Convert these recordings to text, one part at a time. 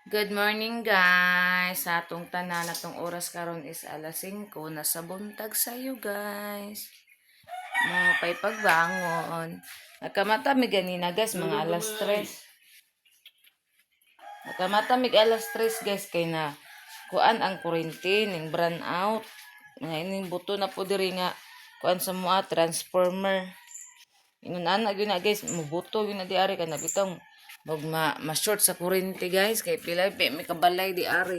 Good morning, guys. Sa atong tanan, atong oras karon is alas 5 nasa buntag sayo, guys. Mga pay pagbangon. Nakamata mi ganina, guys, mga alas 3. Nakamata mig alas 3, guys, kay na kuan ang kuryente ning brand out. Mga ining buto na po diri nga kuan sa mua transformer. Ingon ana gyud na, guys, mubuto gyud na di ari kay nabitong mag ma-short sa kuryente, guys, kay pila pa may kabalay di ari.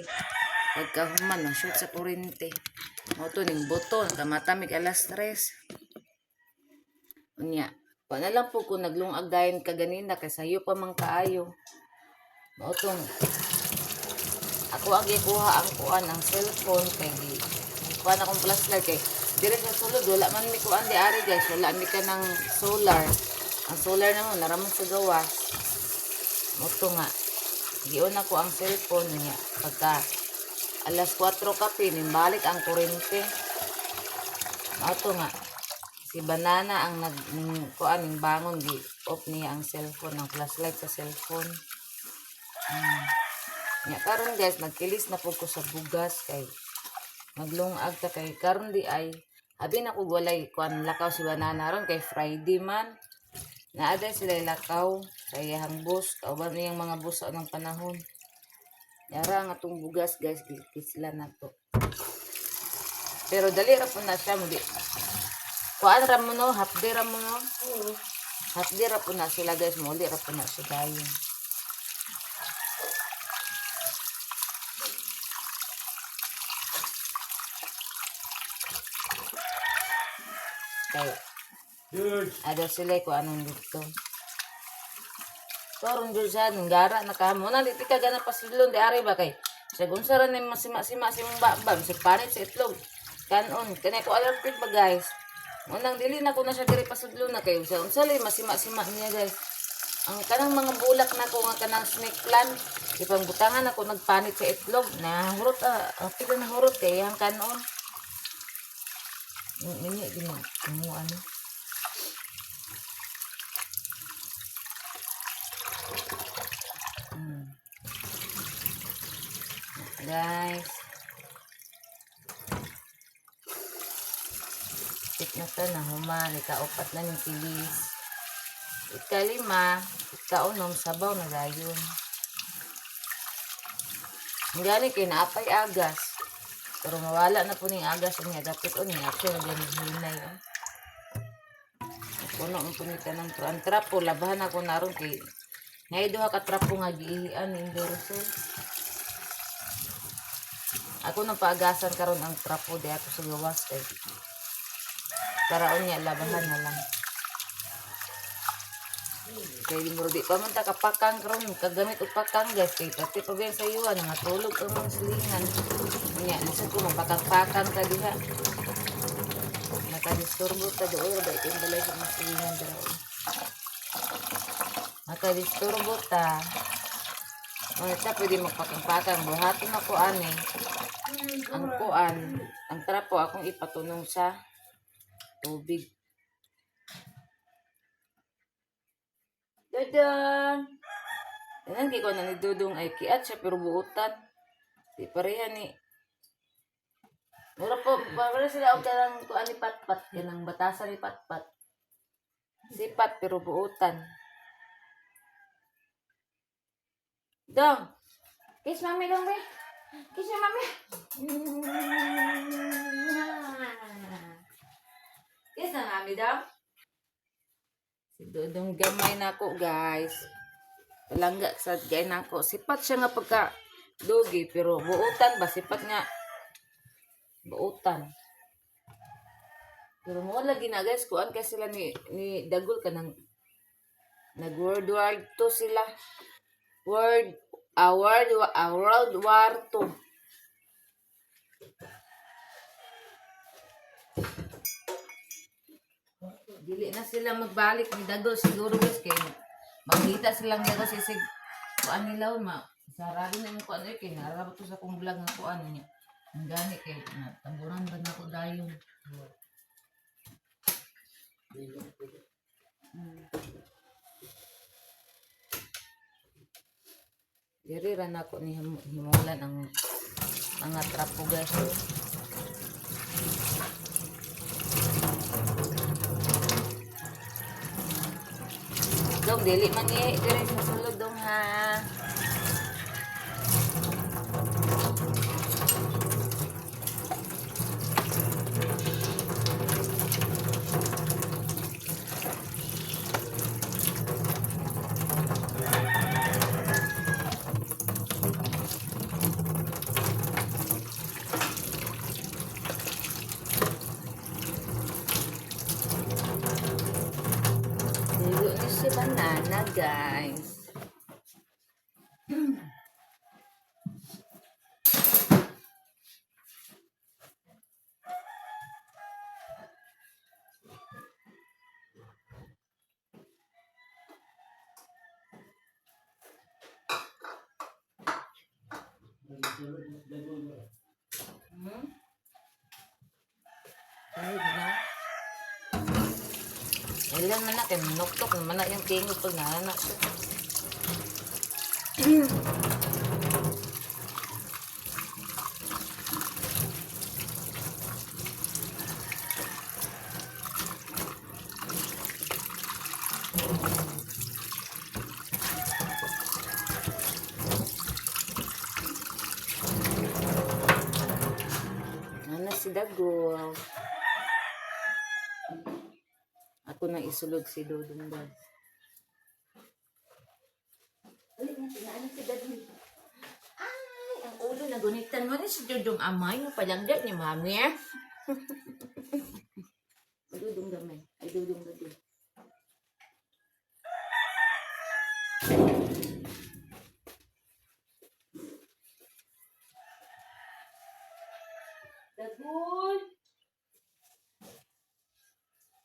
Pagkahuman na short sa kuryente. Mao to ning buto nakamata mig alas 3. Unya, pa na lang po kung naglungag dayon kaganina kay sayo pa man kaayo. Mao tong ako ang gikuha ang kuan ang cellphone kay gi kuan akong flashlight kay dire sa sulod wala man mi kuan di ari, guys, wala mi kanang solar. Ang solar namo naraman sa gawas. Mao to nga giuna ko ang cellphone niya pagka alas 4 kape nimbalik ang kuryente. Mao to nga si Banana ang nag ning kuan ning bangon, gi off niya ang cellphone, ang flashlight sa cellphone. Nya karon, guys, nagkilis na po ko sa bugas kay maglungag ta kay karon di ay abi na ko walay kuan lakaw si Banana ron kay Friday man. Naa day sila lakaw sa iyang bus, kauban niyang mga bus sa unang panahon. Yara ang atong bugas, guys, kisla na to. Pero dali ra po na siya mo di. Kuan ra mo no, half day ra mo no. Half day ra po na sila, guys, mo ra po na siya dayon. Kay George. Ada sila ko anong dito. Karon jud siya gara na ka mo na di ka gana pasilon di ari ba kay sa unsa ra ni masima-sima si mong baba sa panit sa itlog. Kanon kanay ko alerted ba, guys. Unang dili na ko na siya diri pasudlon na kay sa unsa lay masima-sima niya, guys. Ang kanang mga bulak na ko nga kanang snake plant ipangbutangan ako nagpanit sa itlog na hurot ah, pila na hurot kay iyang kanon. Ini gina mo ano. Guys. Tik na ta na human. Ikaupat na ng kilis. Ikalima, ikaunom, sabaw na gayon. Ang gani kay naapay agas. Pero mawala na po ning agas niya. Dapat o niya. Actually, ganun hinay. Oh. Puno ang punita ng ang trapo. Labahan ako naron kay ngay duha ka trapo nga giihian ning Dorosol. Ako nang paagasan karon ang trapo di ako sa gawas kay para unya labahan na lang. Kay di mo di pa man ta kapakang karon kagamit og pakang, guys, kay pati pa biyan sa iyo nga tulog ang mga silingan. Unya lisod ko magpakang-pakang ka diha. Nakadisturbo ta doon ba itong balay sa mga silingan dira. Nakadisturbo ta. O ita pwede magpakang-pakang buhaton ako ani. Ang kuan, ang trapo akong ipatunong sa tubig. Dodong! Tanan kay ko na ni Dudong ay kiat siya pero buutan. Di pareha ni. Mura po, para sila og kanang kuan ni Patpat, kanang batasan ni Patpat. Sipat pero buutan. Dong! Kiss mami dong, be. Kiss your mami. Kiss na mami dong. Si Dudong gamay na ako, guys. Palangga sa gay na ako. Sipat siya nga pagka dugi, pero buutan ba? Sipat nga. Buutan. Pero mo lagi na, guys, kuan kasi sila ni Dagol ka ng nag World War II sila. World World World War II. Dili na sila magbalik ni Dagol siguro, guys, kay makita silang Dagol sisig kuan nila ma sarado na yung kuan eh kay narabot to sa akong vlog nga kuan niya. Ang gani kay na tamburan ba na ako dayon. Diri ra nako ni himulan ang mga trapo, guys. Dong, dili man ni diri sa sulod, dong, ha. Dili ni si banana, guys. Ay, na. Ilan man na, kay manuktok naman na yung tingog pag naana siya. Nana si Dagol. Ako na isulod si Dodong, guys. Uy, naano si Dodong? Ay, ang ulo na gunitan mo ni si Dodong amay. Yung palangga ni Mami, eh. Dodong gamay. Ay, Dodong gabi. Dagol!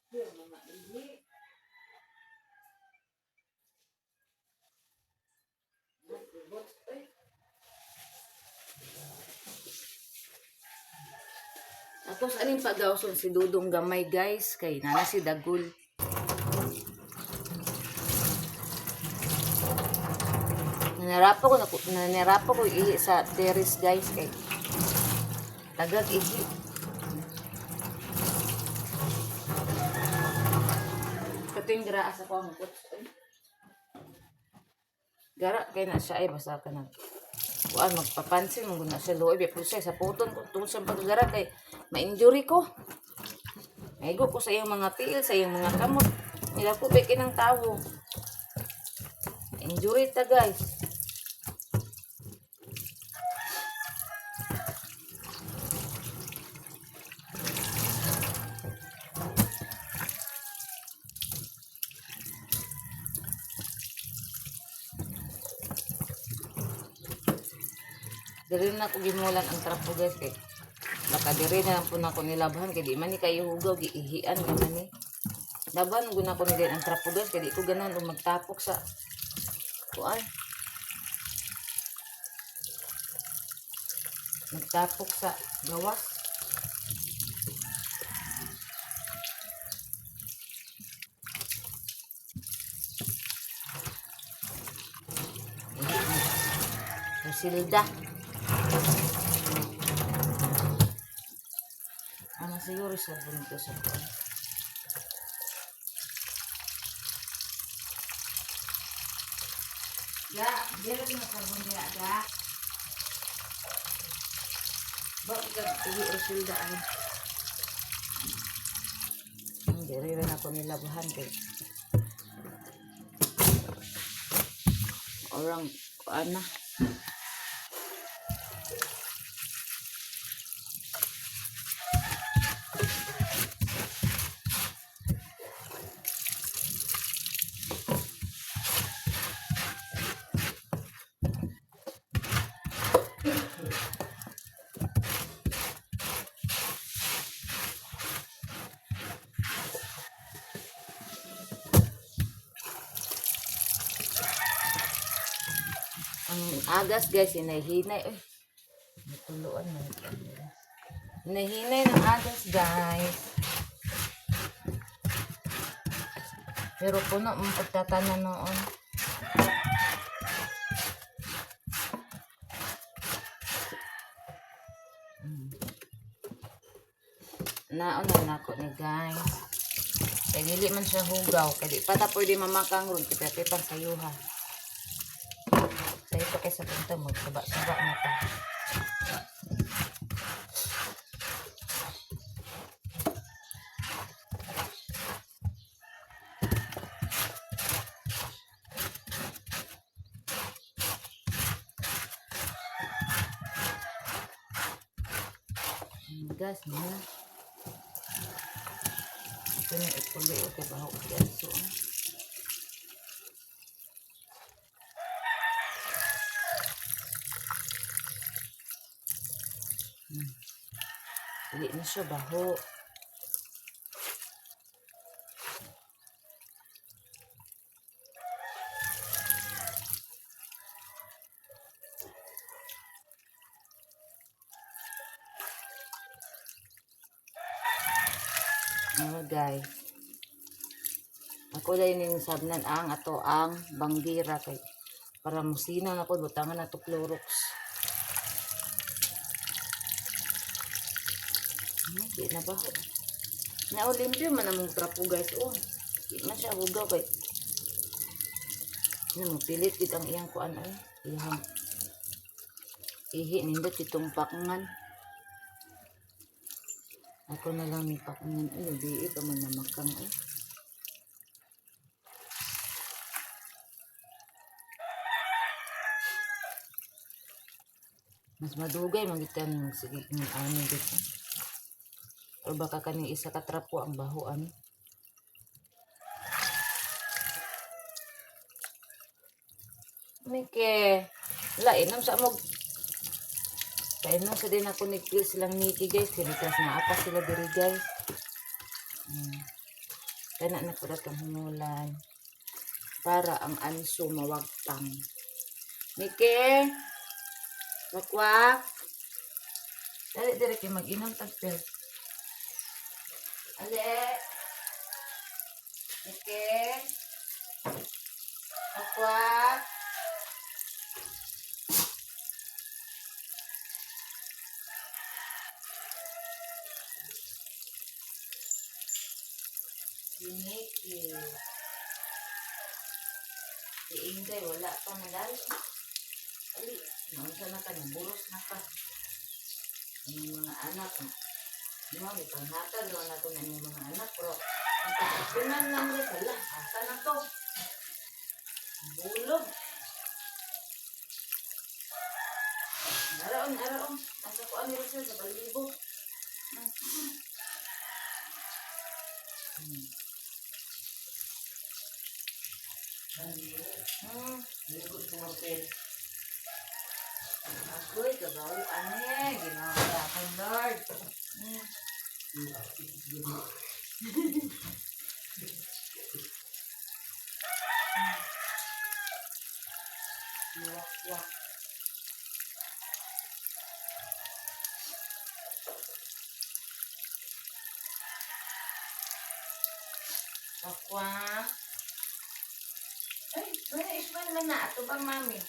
Yung mga ihi. Tapos aning pagawson si Dudong gamay, guys, kay nana si Dagul. Nanirapo ko ihi sa terrace, guys, kay tagag ihi. Kating gira sa ko ang kuts. Gara kay na siya ay basta ka na. Kuan magpapansin mo na siya luoy pero siya sa puton ko tungod sa paggara kay ma-injury ko. Maigo ko sa iyong mga tiil, sa iyong mga kamot. Nila ko beke ng tawo. Injury ta, guys. Diri na ko gimulan ang trapo, guys, kay baka diri na lang po na ko nilabhan kay di man ni kayo hugaw, giihian ka man ni. Laban guna ko nila ang trapo, guys, kay di ko ganahan og magtapok sa kuan. Magtapok sa gawas. Silda. Ano siguro sa bunto sa kuan. Ya, dili na sa bunto ya, ga. Bakit ka tuwi o silda ay? Diri rin ako nilabahan kay orang kuan na. Ang agas, guys, hinahinay. Uy, natuluan man. Hinahinay ng agas, guys. Pero puno ang pagtatanan noon. Naon na nako ni, guys. Kay dili man siya hugaw. Kay di pa ta pwede mamakang ron. Kay pwede pang sayuha. Sayo pa kay sa punta. Magsaba-saba na ta. Gas na. Ito na ikulo. Okay, baho ko. Dili na siya baho. Ano, guys. Ako dahil ning sabnan ang ato ang banggira kay para musina na ko butangan na to Clorox. Di na ba? Na limpyo man among trapo, guys. Oh, di man siya hugaw kay na mo pilit gid ang iyang kuan ay iyang ihi. Nindot itong pakngan. Ako na lang ni pakngan ay di pa man namakang ay. Mas madugay magitan sige ng ano dito. O baka kaning isa ka trapo ang baho ani. Mike, la inom sa amog. Kainom sa din ako nagpil silang Nikki, guys. Kinikas na apa sila diri, guys. Kana na pala itong humulan. Para ang anso mawagtang. Mike! Wakwak! Dali diri kay mag-inom tagpil. Ale! Mike! Wakwak! Si Nikki. Si Inday, wala pa nalalo. Ali, naunsa na ka, naburos na ka. Ang mga anak, no, may panghatag naman nato na inyong mga anak, pero ang pagkakunan lang rin, wala, asa na to? Ang bulog. Araon, araon. Asa ko ang Rosel sa balibo. Ako'y kabaw, ane, ginawa ka akong Lord. Wak-wak. Wakwak. Ay, wala Ismael man na. Ato bang mami?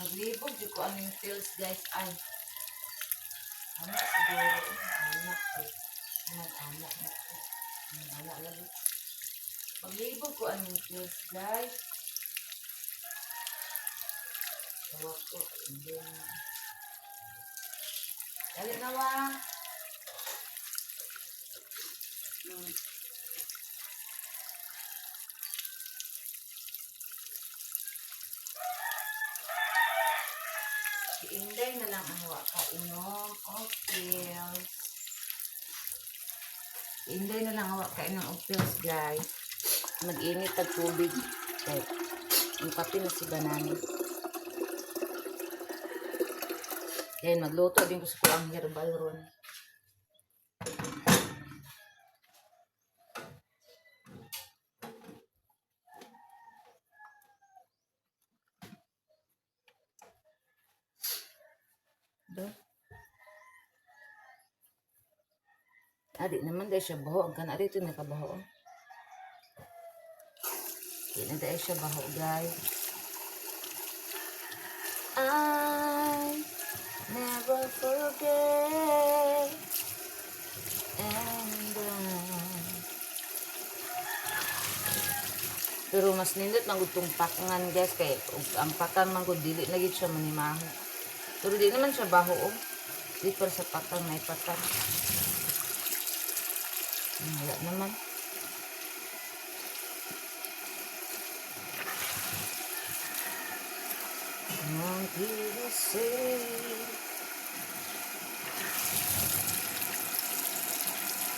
Naglibog di ko ang pills, guys. Ay. Anak siguro. Anak ko. Anak, anak na ko. Anak lagi. Maglibog ko ang pills, guys. Tawag ko. Hindi na. Dali na wa. Si Inday na lang ang wa kainom og pills. Si Inday na lang ang wa kainom og pills, guys. Mag-init tag tubig. Kay ang kape na si Banani. Yan, magluto din ko sa kuang herbal ron. Ah, di naman dahil siya baho. Ang kana dito nakabaho. Oh. Di na dahil siya baho, guys. I never forget and I. Pero mas nindot man gud tong pakangan, guys, kay ug ang pakang man gud dili na gid siya manimaho. Pero di naman siya baho oh. Di para sa pakang na ipatang. Wala naman. Won't be the same.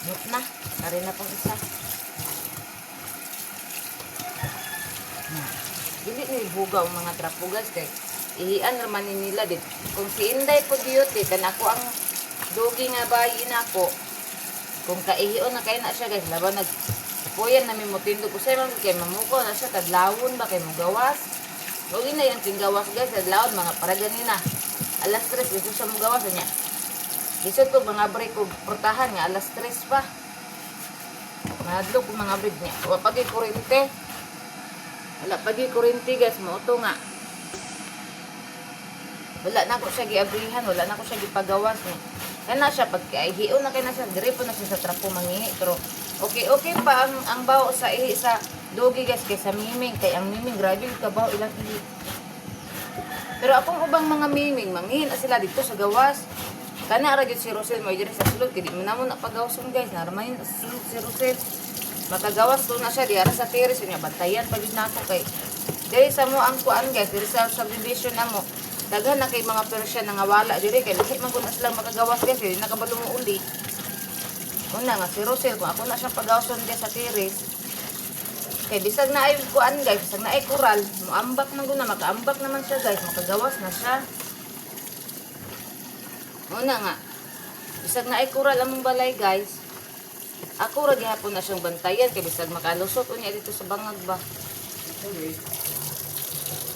Nope na. Tari na pong isa. Na. Dili ni bugaw ang mga trapo, guys, kay ihian raman ni nila dit. Kung si Inday po diyot kan ako ang dugi nga bayi nako. Kung kaihion na kay na siya, guys, laban nag puyan na mi motindog usay man kay mamuko na siya kadlawon ba kay mugawas. Huwag na yung tinggawas, guys, adlawon mga para ganina. Alas 3 gusto siya mugawas niya. Lisod ko mga break ko portahan nga alas 3 pa. Mahadlok ko mga break niya. Wa pagi kuryente. Wala pagi kuryente, guys, mo to nga. Wala na ko siya giabrihan, wala na ko siya gipagawas niya. Kaya na siya pag hion na kay na siya, dire po na siya sa trapo mangihi, pero okay okay pa ang bawo sa ihi sa dogi, guys, kay sa miming, kay ang miming grabe yung kabaw ilang ihi. Pero akong ubang mga miming manghihi na sila dito sa gawas. Kana ra gyud si Rosel mo diri sa sulod kay di man namo na pagawson, guys, naramayon sa sulod si Rosel. Makagawas to na siya diara sa terrace niya, bantayan pa gyud nako kay diri sa mo ang kuan, guys, diri sa subdivision namo. Daghan na kay mga Persian nga wala diri kay lahi man gud na silang makagawas, guys, kay di nakabalo mo uli. Una nga si Rosel kung ako na siyang pagawson diri sa terrace kay bisag na ay kuan, guys, bisag na ay kural, muambak man gud na, makaambak naman siya, guys, makagawas na siya. Una nga, bisag na ay kural among balay, guys. Ako ra gihapon na siyang bantayan kay bisag makalusot unya dito sa bangag ba.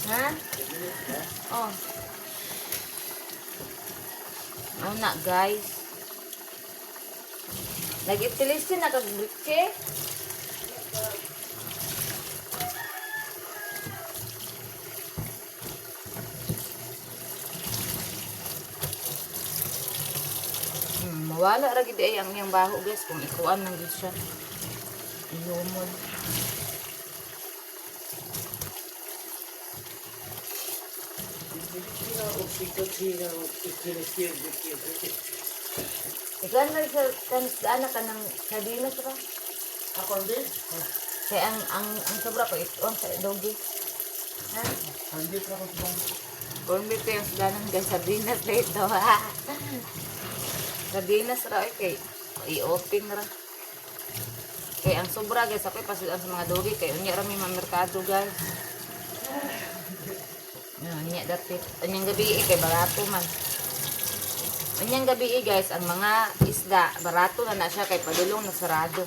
Ha? Oh. Una, guys. Nag-itilisin na kag britche. Mawala ra gid ay ang iyang baho, guys, kung ikuan man gid siya. Ihumon. Ikuan man sa kanisdaan na kanang sardinas ra. Ako din? Kay ang sobra ko ituon sa dogi. Ha? Hindi pa ako sa Corn beef ko yung sudanan, guys, sardinas dito. Sardinas ra oy kay i-open ra. Kay ang sobra, guys, ako ipasudan sa mga dogi kay unya ra may mamerkado, guys. Unya dapit. Unyang gabi eh, kay barato man. Unyang gabi eh, guys, ang mga isda barato na na siya kay padulong na sarado.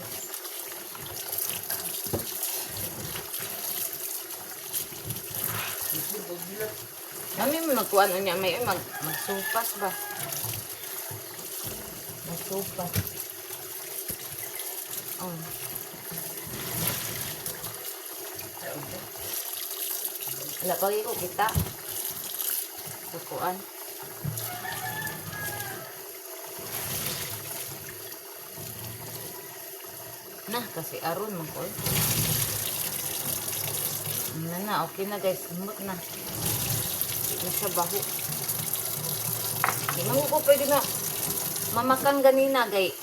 Mami mo magkuan unya may oy, magsupas ba? Magsupas. Oh. Wala pa ko kita. Sukuan. Na, kasi aron man ko. Eh. Na na, okay na, guys. Umot na. Di na siya baho. Di man ko pwede na mamakang ganina, gay.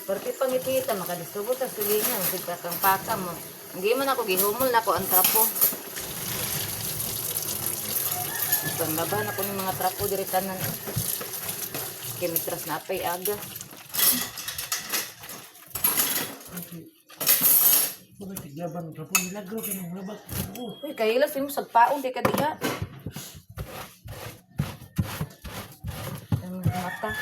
Porque pangitita, makadisturbo sa sulingan, sigka kang paka mo. Hindi man ako gihumol na ako ang trapo. Panlaban ako ng mga trapo diri tanan. Kimitras na apay aga. Bakit tiglaban ka po? Milagro ka ng labak. Oo. Uy, kahilas mo sagpaon di ka diha. Ang mata.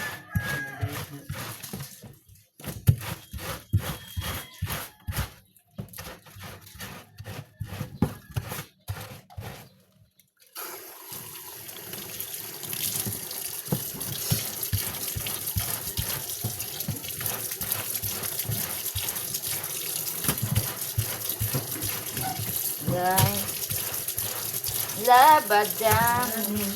Guys. Labadami.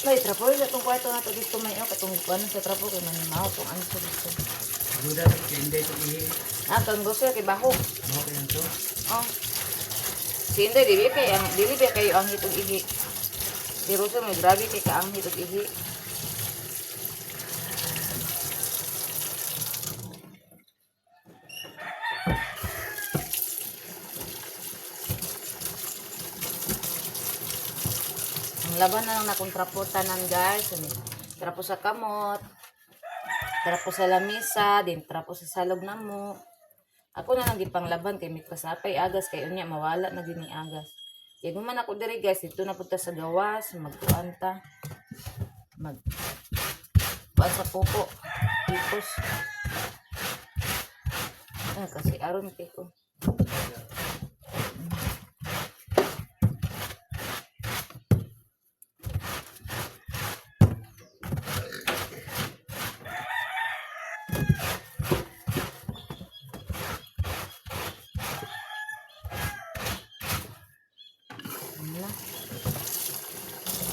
May trapo sa itong kwarto na to dito may oh, katong kuan sa trapo kay manimaw tong ano sa dito. Duda na kay hindi ito ihi. Ah, kang gusto kay baho. Mo kay to. Oh. Si Inday, dili kay ang dili ba kayo ang hitog ihi. Si Russell may grabe kay kaang hitog ihi. Ang laban na lang na trapo tanan, guys. Ano, trapo sa kamot, trapo sa lamisa, din trapo sa salog na mo. Ako na lang gipanglaban kay mikasapay agas kay unya mawala na din ni agas. Kay guman ako diri, guys, dito na punta sa gawas, magkuan ta. Mag kuan sa pupo. Tipos. Ah, kasi aron kay ko. Ano na?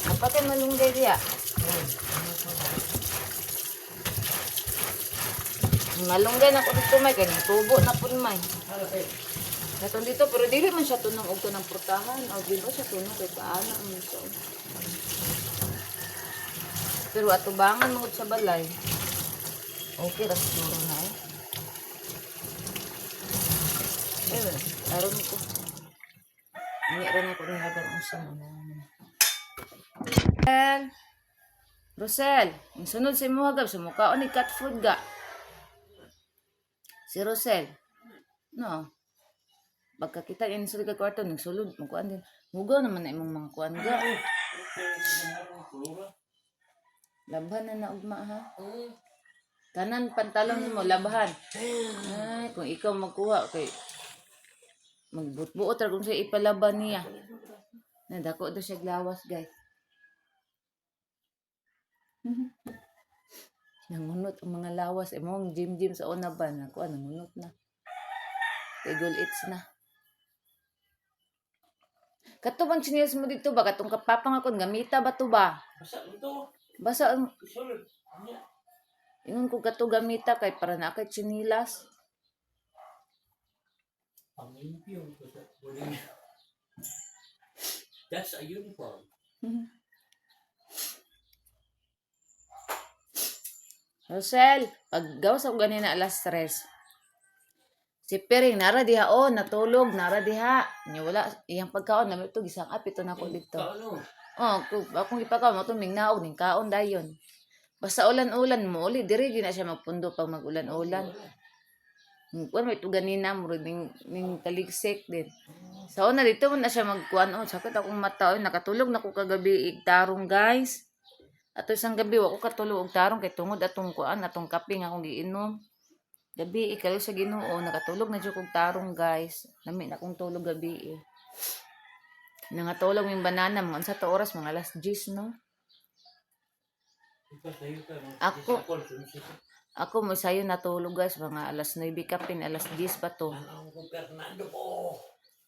Napatay malunggay diya. Malunggay na ko dito may kay tubo na pud may. Katong dito pero dili man siya tunong og kanang purtahan o di ba siya tunong kay paana man siya. Pero atubangan mo sa balay. Okay ra siguro na eh. Eh, aron ko. Hindi rin ako nilagang usang ano. Rosel! Rosel! Ang sunod sa imuha gab, sumukaon ni cat food ga. Si Rosel. No. Pagkakita niya sulod ka kwarto, nagsulod, magkuan din. Mugaw naman na imong mga kuan ga. Labhan na naugma ha. Tanan pantalon mo labhan. Ay, kung ikaw magkuha kay magbutbuot ra kung sa ipalaban niya. Nadako daw siya glawas, guys. Nangunot ang mga lawas. Eh, mo, gym-gym sa una ba? Naku, ah, nangunot na. Tigol it's na. Kato bang chinelas mo dito ba? Katong kapapang akong gamita ba to ba? Basta ito. Basa ang Sulod. Nya. ingon ko kato gamita kay para na kay chinilas. Panglimpyo ko sa buling. That's a uniform. Rosel, paggawas ako ganina alas 3. Si Piring, nara diha o, natulog, nara diha. Nya wala, iyang pagkaon, namin ito, gisang apito na ko dito. Kaano? Oh, kung akong ipakaon, mo tuming naog, ning kaon dayon. Basta ulan-ulan mo, uli, diri gyud na siya magpundo pag mag-ulan-ulan. Kuan may ganina mo ning taligsik din. Sa una dito man na siya magkuan oh, sakit akong mata oy, nakatulog na ko kagabi ig tarong, guys. Ato isang gabi wa ko katulog og tarong kay tungod atong kuan atong kape nga akong giinom. Gabi ikalo sa Ginoo nakatulog na jud kog tarong, guys. Lami na akong tulog gabi eh. Nangatulog yung banana mga unsa to oras, mga alas 10, no. Ikaw sa'yo ka. No? Ako. Ako. Ako mo sayo natulog, guys, mga alas 9 kapin, alas 10 pa to. Ang ko Fernando ko.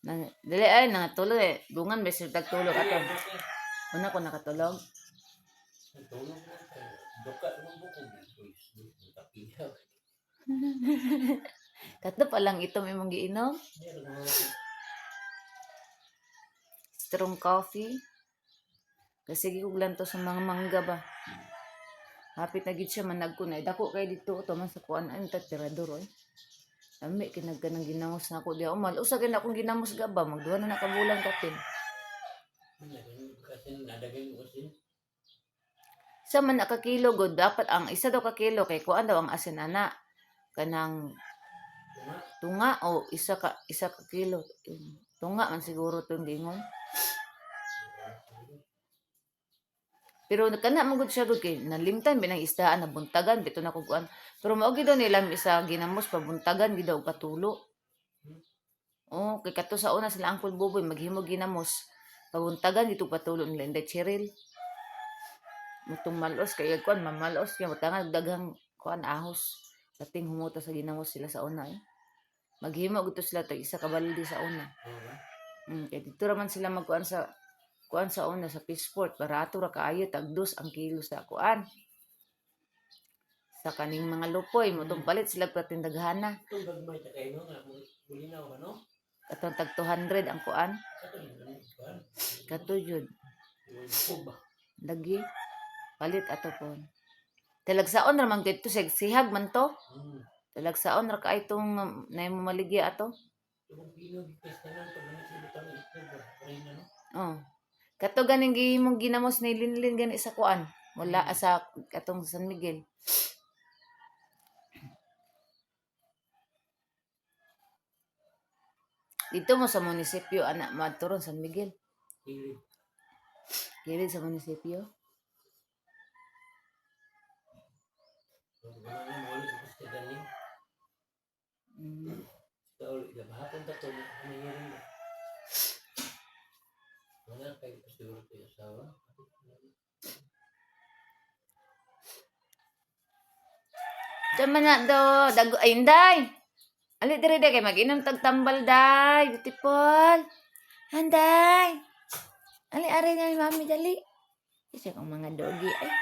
Na, dili ay nangatulog eh. Dungan ba sila tagtulog ato. Una ko nakatulog. Tulog na tayo. Duka ng bukog. Uy, kapihaw. Katlo pa lang itom imong giinom. Meron mga Strong coffee. Kasi gikuglan to sa mga mangga ba. Hapit na gid siya managko na. Dako kay dito to man sa kuan ang tirador oy. Ami kinagka ng ginamos na ako diha. Umal usa kay na akong ginamos ga ba magduha na nakabulan kapin. Kasi nadagay mo kasi. Sa man nakakilo god dapat ang isa daw ka kilo kay kuan daw ang asin ana kanang Tunga. tunga o isa ka kilo. Tunga man siguro tong giingon. Pero kana man gud siya gud kay nalimtan binang isdaan na buntagan bito na kog kuan. Pero mao gid daw nila isa ginamos pabuntagan gid daw og patulo. Oh, kay kato sa una sila Uncle Buboy maghimo ginamos. Pabuntagan dito patulo nila Inday Cheryl. Mutong malos kay kuan mamalos kay butangan daghang kuan ahos. Dating humuta sa ginamos sila sa una eh. Maghimo gud to sila tag isa ka balde sa una. Oo ba? Kay dito ra man sila magkuan sa kuan sa una sa Fishport, barato ra kaayo, tag dos ang kilo sa kuan. Sa kaning mga lupoy, motong palit sila patindaghana. Itong gagmay ta kayo nga mulinaw ba no? Katong tag 200 ang kuan. Kato yung ganun kuan. Kato jud. Yung bukog ba? Lagi. Palit ato po. Talagsaon ra man gid to sig sihag man to. Talagsaon ra kay itong nay mo maligya ato. Itong pino gipes tanan pag ganit sa butang itlog ba? Parin na no? Oh. Kato ganing gihimong ginamos ni Linlin gani sa kuan. Mula sa katong San Miguel. Dito mo sa munisipyo ana madturon San Miguel. Hilig. Gilid sa munisipyo. Wala na mawala sa gusto gani. Sa ulit hapon ta to nangyari na. Wala kay siguro kay asawa. Tama na do, dago ay inday. Ali diri day kay mag-inom tag tambal day, beautiful. Anday. Ali ari na ni mami dali. Isa kong mga doggy ay.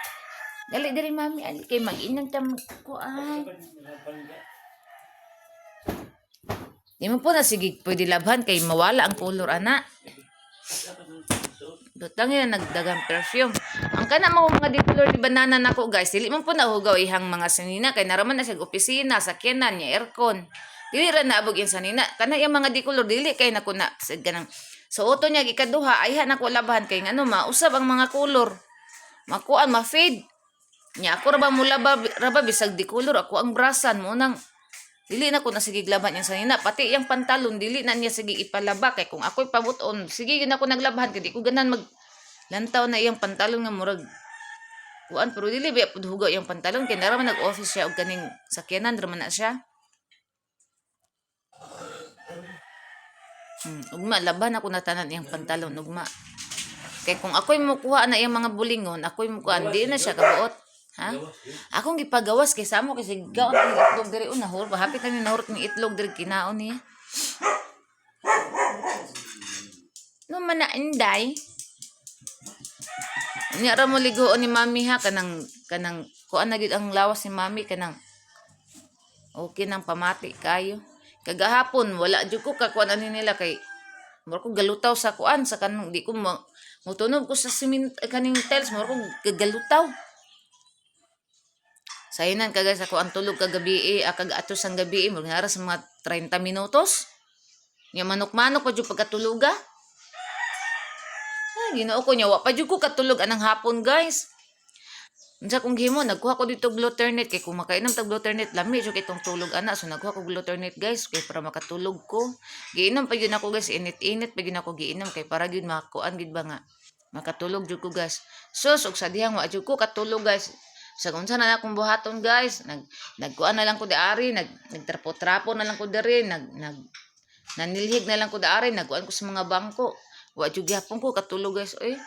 Dali diri mami ali kay mag-inom ta kuan. Di mo po na sige pwede labhan kay mawala ang color ana. Dutang yun, nagdagang perfume. Ang kana mga di color ni banana nako guys, dili man po nahugaw ihang mga sanina kay naraman na siya opisina, sakyanan niya aircon. Dili ra naabog yung sanina. Kana yung mga di color dili kay nako na sa ganang suoto niya ikaduha ay nako labahan kay ngano mausab ang mga color. Makuan ma-fade. Nya ako ra ba mula ba ra ba bisag di color ako ang brasan mo nang dili na ko na sige laban yang sanina pati yang pantalon dili na niya sige ipalaba kay kung ako'y pabuton sige yun ako naglabahan kay di ko ganan mag lantaw na iyang pantalon nga murag kuan pero dili ba pud hugaw iyang pantalon kay nara man nag-office siya og kaning sakyanan ra man na siya. Ugma laban ako natanan iyang pantalon ugma kay kung ako'y mukuha na iyang mga bulingon ako'y mukuha di na siya kabuot ha. Akong gipagawas kay samo kay sigaw ang itlog diri una nahurot pa hapit na ni nahurot ni itlog diri kinaon niya. No man na inday. Nya ra mo ligoon ni mami ha kanang kanang kuan na gyud ang lawas ni mami kanang okay nang pamati kayo. Kagahapon wala jud ko kakuan ani nila kay mura ko galutaw sa kuan sa kanang di ko motunob ko sa cement kaning tiles mura ko gagalutaw. Sayinan ka guys, ako ang tulog kagabi eh, kag ato sang gabi eh, murag sa mga 30 minutos. Nya manok-manok pa jud pagkatuluga. Ay, Ginoo ko nya wa pa jud ko katulog anang hapon guys. Unsa kong gihimo, nagkuha ko dito gluternate kay kung makainom tag gluternate lami jud itong tulog ana. So nagkuha ko gluternate guys kay para makatulog ko. Giinom pa gyud ako guys, init-init pa gyud ako giinom kay para gyud makakuan gyud ba nga makatulog jud ko guys. Sus og sa dihang wa jud ko katulog guys. Sa unsa na akong buhaton guys, nagkuan na lang ko diari, nagtrapo-trapo na lang ko diri, nag nag nanilhig na lang ko diari, nagkuan ko sa mga bangko. Wa jud gyapon ko katulog guys, oy.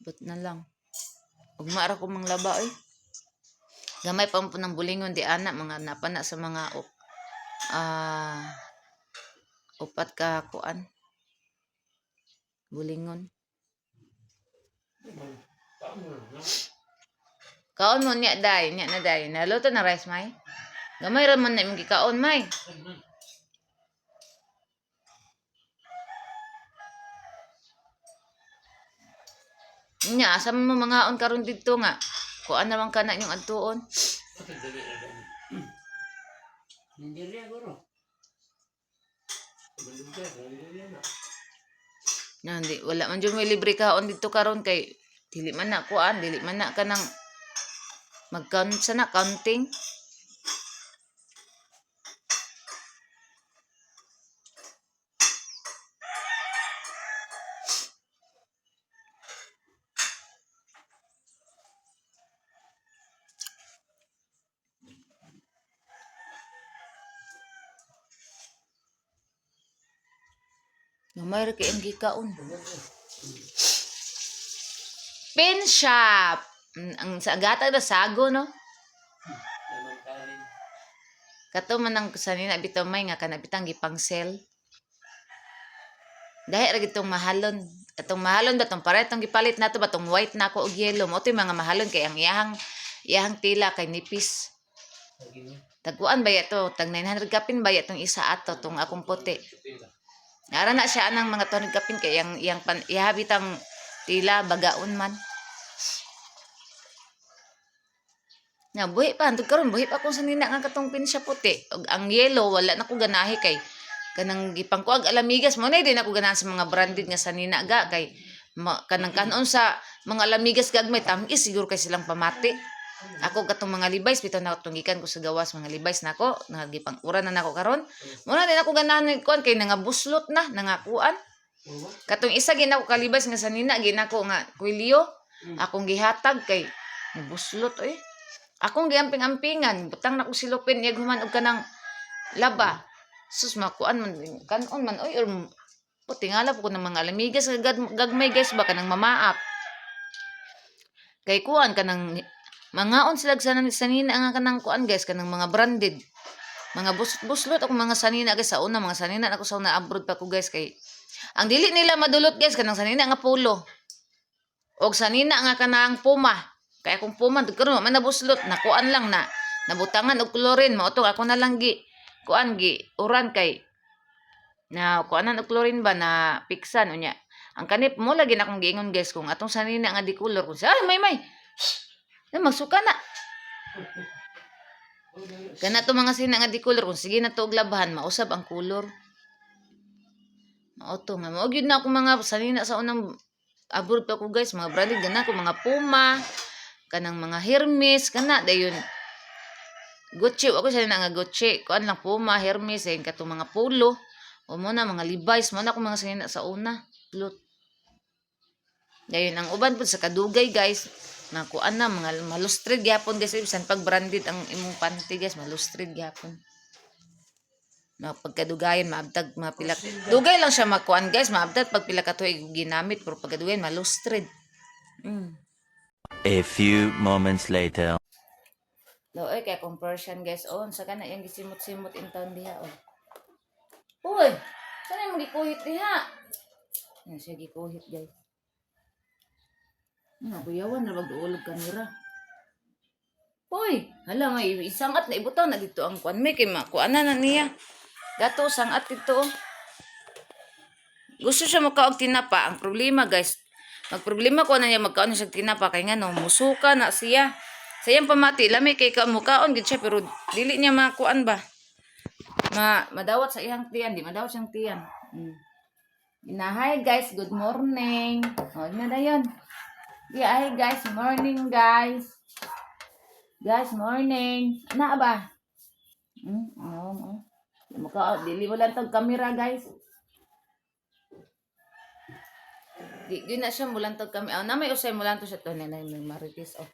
But na lang. Ugma ra ko manglaba oy. Gamay pa po ng bulingon di ana mga napana sa mga ah upat ka kuan. Bulingon. Kaon mo niya day, niya na day. Naluto na rice may. Gamay ra man na imong gikaon may. Nya asa man mo mangaon karon didto nga. Kuan naman kana inyong adtuon. Okay, dali na dali. Nigeria guro. Malugar, Nigeria na. Na hindi wala man jud may libre kaon didto karon kay dili man na kuan, dili man na kanang mag-count sa na counting. Gamay ra kay ang gikaon. Pin shop. Ang sa gata ba sago no? Naman kanin. Kato man ang sanina bitaw may nga kana bitang gipang-sell. Dahil ra gitong mahalon. Atong mahalon ba tong pare tong gipalit nato ba tong white nako og yellow mo to'y mga mahalon kay ang iyahang iyahang tila kay nipis. Lagi no. Tagkuan ba ya to? Tag 900 kapin ba ya tong isa ato tong akong puti. Ara na siya anang mga 200 kapin kay yang yang pan ihabitang tila bagaon man. Na buhi pa hantod karon, buhi pa kung sanina nga katong pinsya puti. Og ang yellow wala na ko ganahi kay kanang gipangkuag alamigas mo na din ako ganahan sa mga branded nga sanina ga kay ma, kanang kanon sa mga alamigas gagmay tamis siguro kay silang pamati. Ako katong mga Levi's bitaw na atong gikan ko sa gawas mga Levi's nako nagipang ura na nako karon. Muna din ako ganahan ni kuan kay nangabuslot na nangakuan. Katong isa ginako ka Levi's nga sanina ginako nga kwilyo akong gihatag kay nibuslot oy. Akong giamping-ampingan butang nako silupin iyag human og kanang laba. Sus, makuan man kanon man oy or putingala po ko ng mga alamigas nga gagmay guys ba kanang mamaap. Kay kuan kanang mangaon sila sa sanina nga kanang kuan guys kanang mga branded. Mga buslot ako mga sanina guys sa una, mga sanina ako sa una abroad pa ko guys kay ang dili nila madulot guys kanang sanina nga polo. Og sanina nga kanang puma. Kaya kung puma dud karon man nabuslot, nakuan lang na nabutangan og chlorine mao to ako na lang gi kuan gi uran kay na kuanan og chlorine ba na piksan unya. Ang kanip mo lagi na akong giingon guys kung atong sanina nga di color kung sa ay may may na magsuka na. Kana to mga sina nga di color kung sige na to og labahan mausab ang color. Mao to nga mao gyud na akong mga sanina sa unang abroad pa ko guys, mga branded gana ko mga Puma, kanang mga Hermes kana dayon Gucci, ako sanina nga Gucci, kuan lang Puma, Hermes, ayun katong mga Polo. O mo na mga Levi's, mo na akong mga sanina sa una. Lot. Dayon ang uban pud sa kadugay guys, nakuan na mga malustrid gyapon guys, bisan pag branded ang imong panty guys, malustrid gyapon. Na pagkadugayan maabtag mga pila. Dugay lang siya makuan guys, maabtag pag pila ka tuig ginamit pero pagkadugayan malustrid. A few moments later. Looy kay akong Persian guys on sa kana yang gisimot-simot in town diha oh. Uy, sana imong gikuhit diha? Yan siya gikuhit guys. Ano, kuyawan na magduulog kamera. Uy, hala may isangat na ibutaw na dito ang kuan may kay makuan na na niya. Gato sangat dito. Oh. Gusto siya makaog tinapa. Ang problema guys, magproblema ko na niya magkaon siya og tinapa kay ngano musuka na siya. Sa iyang pamati lami kay ka mukaon gid siya pero dili niya makuan ba. Ma madawat sa iyang tiyan, di madawat siyang tiyan. Inahay guys, good morning. Oh, na dayon. Yeah, hi guys, morning guys. Guys, morning. Na ba? Oo. Oh, Mukha, dili mo lang tag kamera guys. Di, di na siya mulantog kami. Oh, na may usay mulanto siya to na na may marites oh.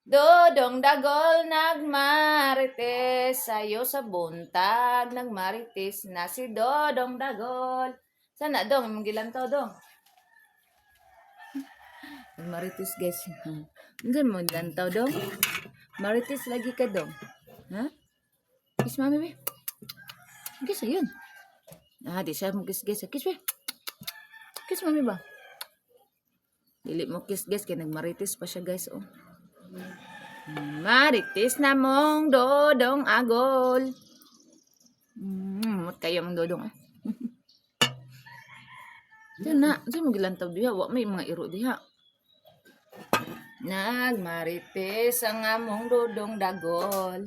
Dodong Dagol nagmarites sayo sa buntag nagmarites na si Dodong Dagol. Sana dong imong gilantaw dong. Marites guys. Unsa mo gilantaw dong? Marites lagi ka dong. Ha? Kiss mami be. Kiss ayun. Ah, di siya mo kiss guys. Kiss be. Kiss mami ba? Dili mo kiss guys kay nagmarites pa siya guys oh. Marites na mong dodong agol. Mot kayo mong dodong ah. Diyan na, diyan mo gilantaw diha, wa may mga iro diha. Nagmarites ang among dodong dagol.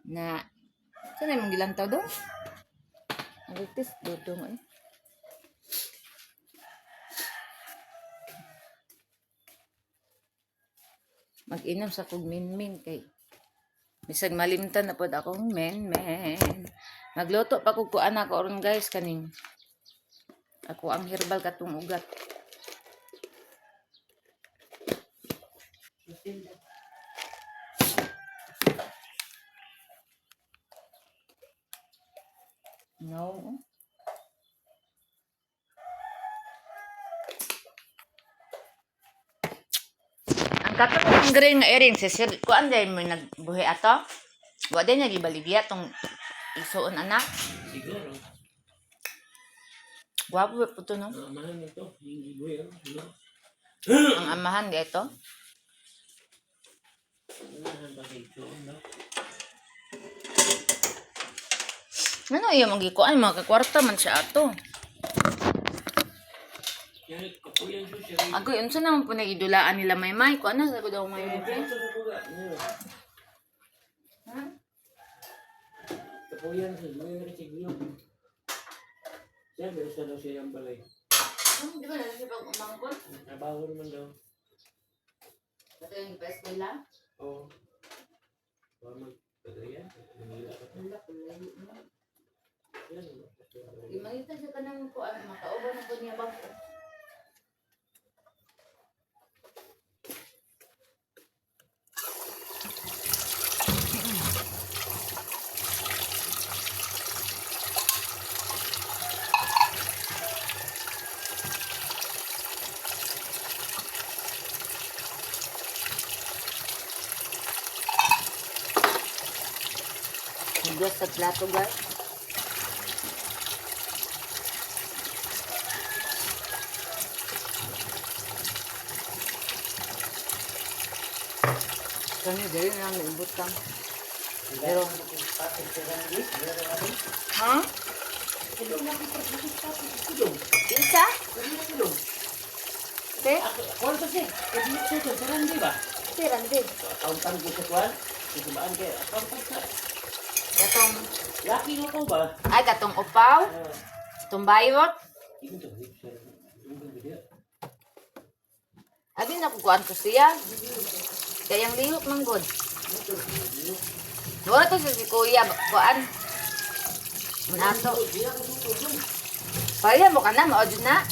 Na, saan na imong gilantaw dong? Marites dodong eh. Mag-inom sa kog minmin kay bisag malimtan na pod akong men-men. Magluto pa kog kuan ako ron guys kaning ako ang herbal katong ugat. No. Katong ang green nga earring si Sir kuan day mo nagbuhi ato. Wa day niya gibaligya tong isuon anak. Siguro. Gwapo ba po to, no? Ang amahan nito. Yung gibuhi. Ano? Ang amahan di ito. Amahan ba kay Joon, no? Ano iya magikuan mga kakwarta man siya ato. Yan, kapuyan siya siya. Agoy unsa naman po nagidulaan nila maymay kuan na sa daw may Ito may. sa kuga. Ano? Ha? Kapuyan siya. May narinig yun. Siya, meron siya daw siya yung balay. Di ba na siya pag umangkon? Trabaho naman daw. Kato yung pa-eskwela? Oo. Baka mag-pagayan. Manila ka pa. Wala ko layo na. Yan. Imagita siya kanang kuan makauban na po niya ba? Hugas sa plato, guys. Kani dali na lang naibutang. Pero ha? Isa? Te? Kuan pa siya. Kadiyot siya. Sarang di ba? Te, randi. Accountant ko sa kuan. Sa kay accountant ka. Katong, Laki mo ko ba? ay, katong upaw. Itong baywot. Ito to. Abi na kukuan ko siya. Kaya ang lihok man god. Wala to siya si kuya. Kuan. Nato. Paya mo ka na, maodyo na.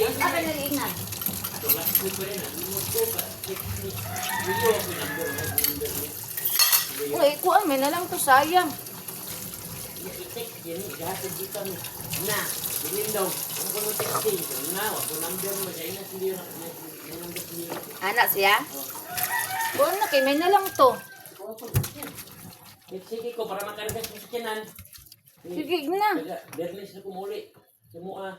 Ang sabi na liingan. Uy, kuan, may nalang to, sayang. Anak siya? Kuan na kay may nalang to. Sige ko para makarga sa sakyanan. Sige na. Berlis na kumuli. Simua.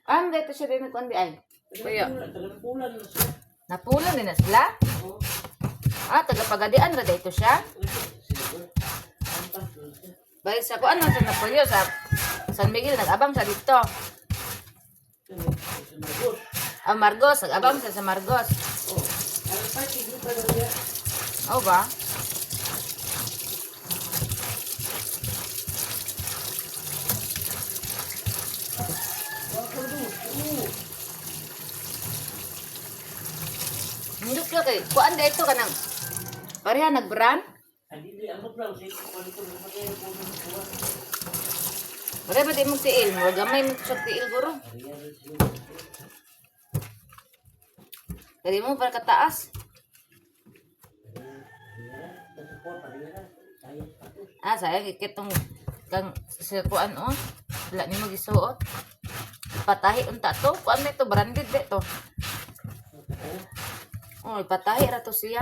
Ah, dito siya din nagkuan di ay. Kuya. Tagampulan na siya. Napulan din na sila. Oo. Ah, tagapagadian ra dito siya. Balik sa kuan man sa Napolyo sa San Miguel nag-abang sa dito. Ah, Margos, nag-abang sa Margos. Oh ba? Hindi ko kay kuan dito kanang pareha nagbrand. Pareha ba di mong tiil? Murag gamay mo sa tiil guro. Kaya mo para kataas. Ah, sayang ikitong kang sa kuan oh. Wala nimo gisuot. Patahi unta to. Kuan na ito branded de to. Oh, patahi ra to siya.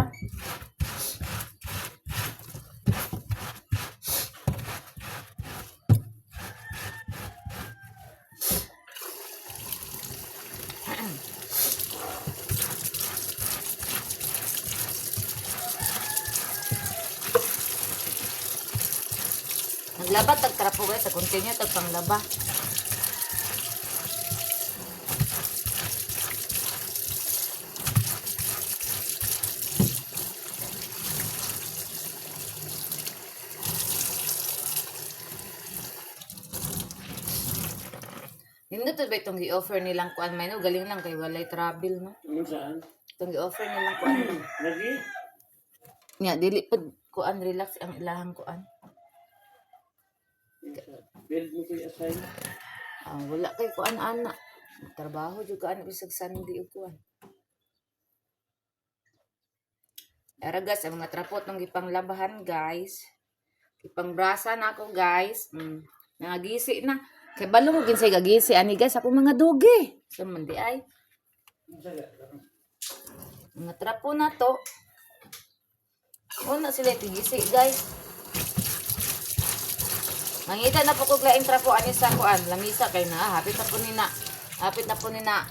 Naglaba tag trapo guys, sa continue tag panglaba. Nindot ba itong gi-offer nilang kuan may no galing lang kay walay travel no. Saan? Itong gi-offer nilang kuan. Lagi? Nya dili pud kuan relax ang ilahang kuan. Build mo ko yung assign. Ah, wala kay kuan ana. Trabaho jud ka ana bisag Sunday ug kuan. Aragas ang mga trapot ng gipanglabahan guys. Gipangbrasa na ako guys. Nangagisi na. Kay balo mo kinsay gagisi ani guys ako mga dugi. Sa man di ay. Mga trapo na to. Una sila tigisi guys. Mangita na po ko laing trapo ani sa kuan, lamisa kay na hapit na po ni na. Hapit na po ni na.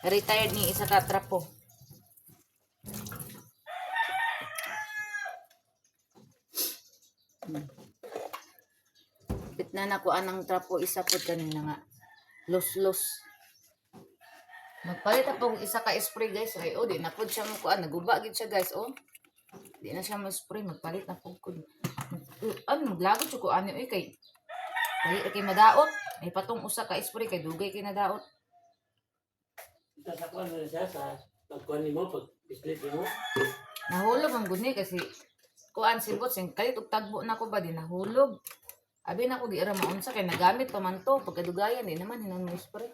Retired ni isa ka trapo. Hapit na nakuan ang trapo isa po kanina nga. Los-los. Magpalit na po isa ka spray guys. Ay, oh, di na po siya mo kuan. Naguba gid siya guys, oh. Di na siya mo spray. Magpalit na po ko. Ano, maglagot siya ko ano eh kay. Dali kay madaot. May patong usa ka spray kay dugay kay nadaot. Sa kuan na siya sa pagkuan nimo, pag islit nimo. Nahulog ang guni kasi kuan si Bots, yung kalit og tagbo na ko ba di nahulog. Abi na ko di ra maunsa kay nagamit pa man to pagkadugayan di naman hinon mo spray.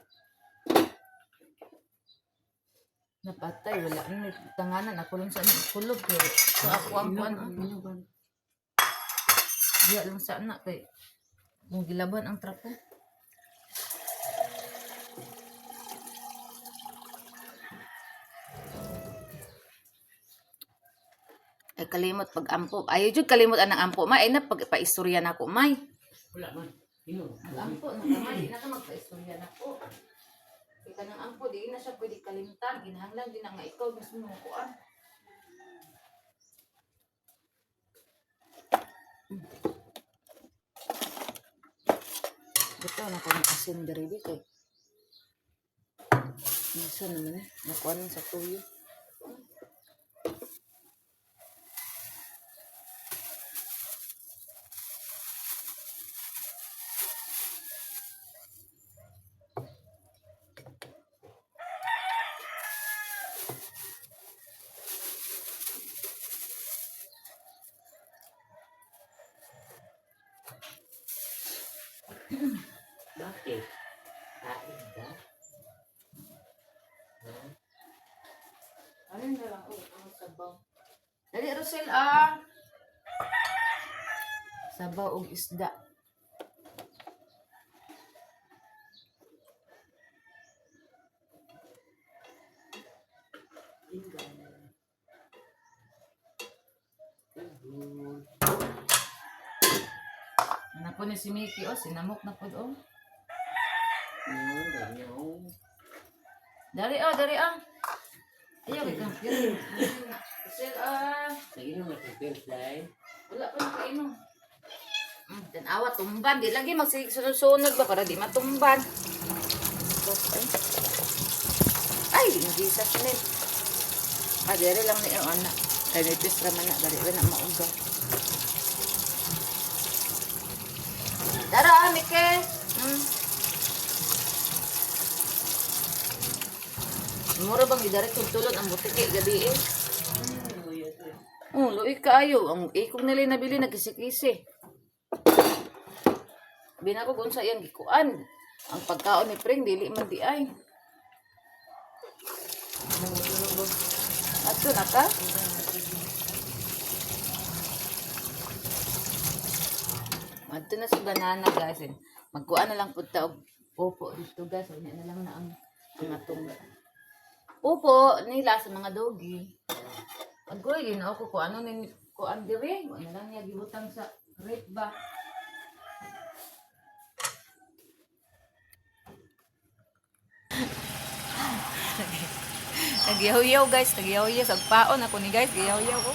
Napatay wala ni tanganan ako lang sa ano kulog pero so ako ang kuan. Diya lang sa anak kay kung gilaban ang trapo. Ay kalimot pag ampo. Ayaw jud kalimot anang ampo may ay na pag paistorya na ako may. Wala man. Ino. Ang ampo na kamay, di na ka magpaistorya na ko. Kaya ng ampo, di na siya pwede kalimtan. Ginahanglan din na nga ikaw mismo mo kuan. Ito na ko ng asin diri di kay. Nasa naman eh, nakuan sa tuyo. Bakit? Kain ka? Ha? Ayun na lang, oh, ang sabaw. Dali, Rosel, ah! Sabaw og isda. Good. Ano po ni si Mickey, oh, sinamok na po, oh. Ano, ganyan. Dali, oh, dali, ah. Ayaw, kay kang. Rosel, ah. Sige na, matipil, dahil. Wala pa nakainom. Tanawa, tumban. Di lagi magsunod-sunod ba para di matumban. Ay, ay, Jesus name. Ah, dere lang ni ang anak. Kay nipis raman na, dali ra na mauga. Dara, ah, Mike. Mura bang idarit tulon ang butiki gabi eh. Oh, luoy kaayo. Ang ikog nila nabili nagkisi-kisi. Bina ko kung sa iyang gikuan. Ang pagkaon ni Pring dili man di ay. Ato na ka? Adto na si banana guys. Magkuan na lang pud ta og upo dito guys. Unya na lang na ang atong upo nila sa mga doggy. Agoy, ginoo ko kung ano ni kuan dire, wala lang niya gibutang sa rate ba. Nagyaw-yaw guys, nagyaw-yaw sa paon ako ni guys, giyaw-yaw ko.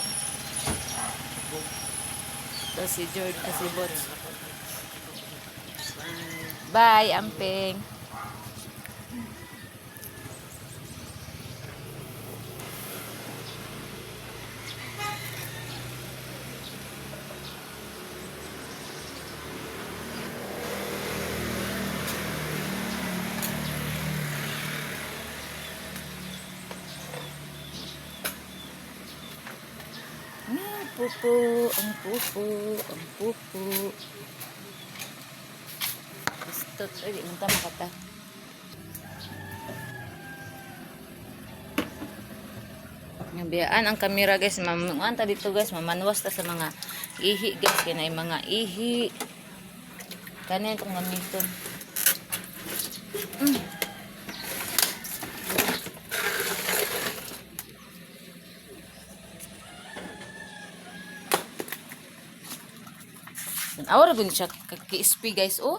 Tapos si George, ah, si Bots. Bye, amping. Ang pupo, ang pupo, ang pupo. Gusto, ay, di man ta makata. Nabiyaan ang kamera guys, mamuan ta dito guys, mamanwas ta sa mga ihi guys, kaya na yung mga ihi. Kanin itong gamiton. Awara gud siya ka-KSP guys oh.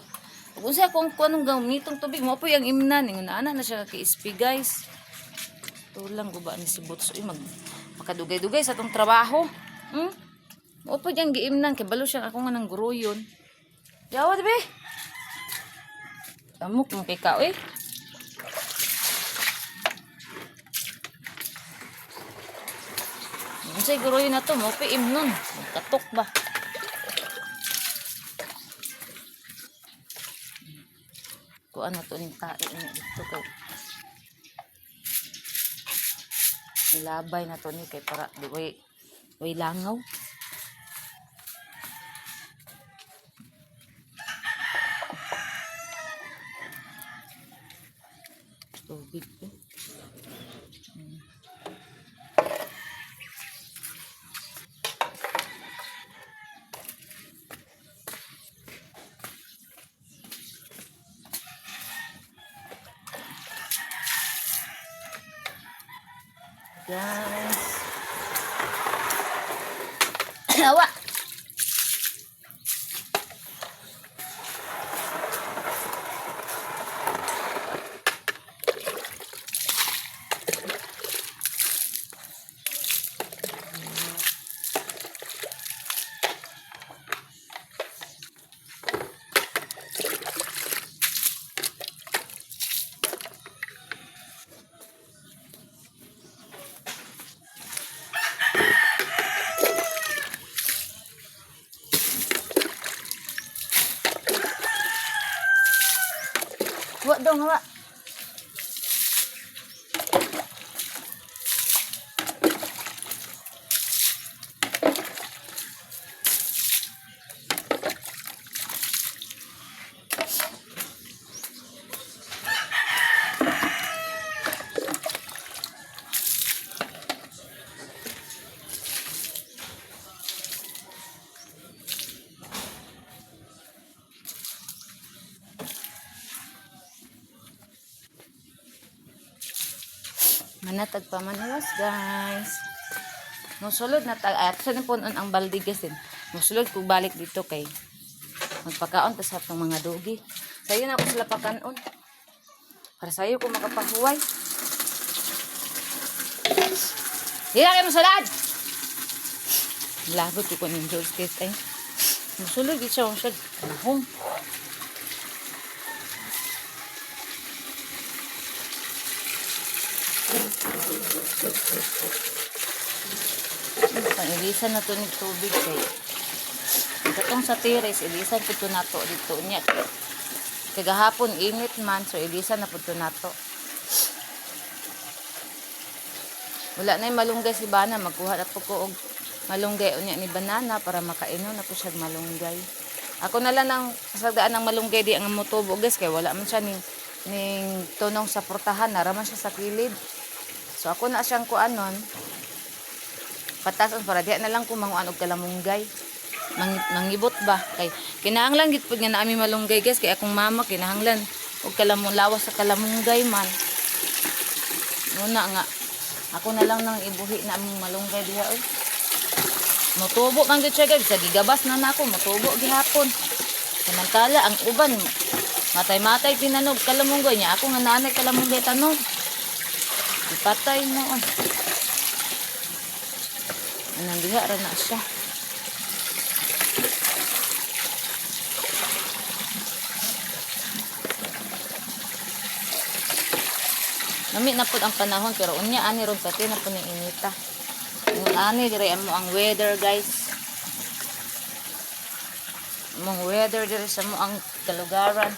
Kung unsa akong kuan ng gamitong tubig mo po ang imnan ingon ana na siya ka-KSP guys. Tulang guba ni si Butso eh, mag makadugay-dugay sa atong trabaho. Mo po diyang giimnan kay balo siya ako nga nang guruyon. Yawa be. Amok mo kay ka eh. Unsay guruyon na to mo pa imnon. Katok ba? Kuan na to ning tae niya dito kay nilabay na to ni kay para di way way langaw. Tubig eh. Guys. Awa. Wa dong wa. Manatag pa manuwas guys. Musulod na tag at sa po ang balde guys din. Musulod ko balik dito kay magpakaon ta sa atong mga dugi. Sayo na ako sila pakanon. Para sayo ko makapahuway. Dila kayo musulod! Lagot ko ni George guys ay. Musulod gid siya musulod. Mahong. Pang-ilisan na to ni tubig kay katong sa terrace ilisan pud to nato dito niya kay kagahapon init man, so ilisan na pud to nato. Wala na malunggay si Bana, magkuha na po ko og malunggay unya ni banana para makainom na po siya og malunggay. Ako na lang ang pasagdaan ng malunggay di ang motubo guys kay wala man siya ning tunong sa portahan, naraman siya sa kilid. So ako na siyang kuanon patason para diha na lang ko manguan og kalamunggay. Mangibot ba kay kinahanglan gid pud nga naami malunggay guys kay akong mama kinahanglan og kalamong lawas sa kalamunggay man. Muna nga ako na lang nang ibuhi na among malunggay diha oy. Motubo man gid siya guys, sa gigabas na nako motubo gihapon. Samantala ang uban matay-matay tinanog kalamunggay niya ako nga nanay kalamunggay tanog. Ipatay mo oy. Anang diha ra na siya. Nami na pud ang panahon pero unya ani ron sa na pud ning inita. Ingon ani dire amo ang weather guys. Among weather dire sa mo ang kalugaran.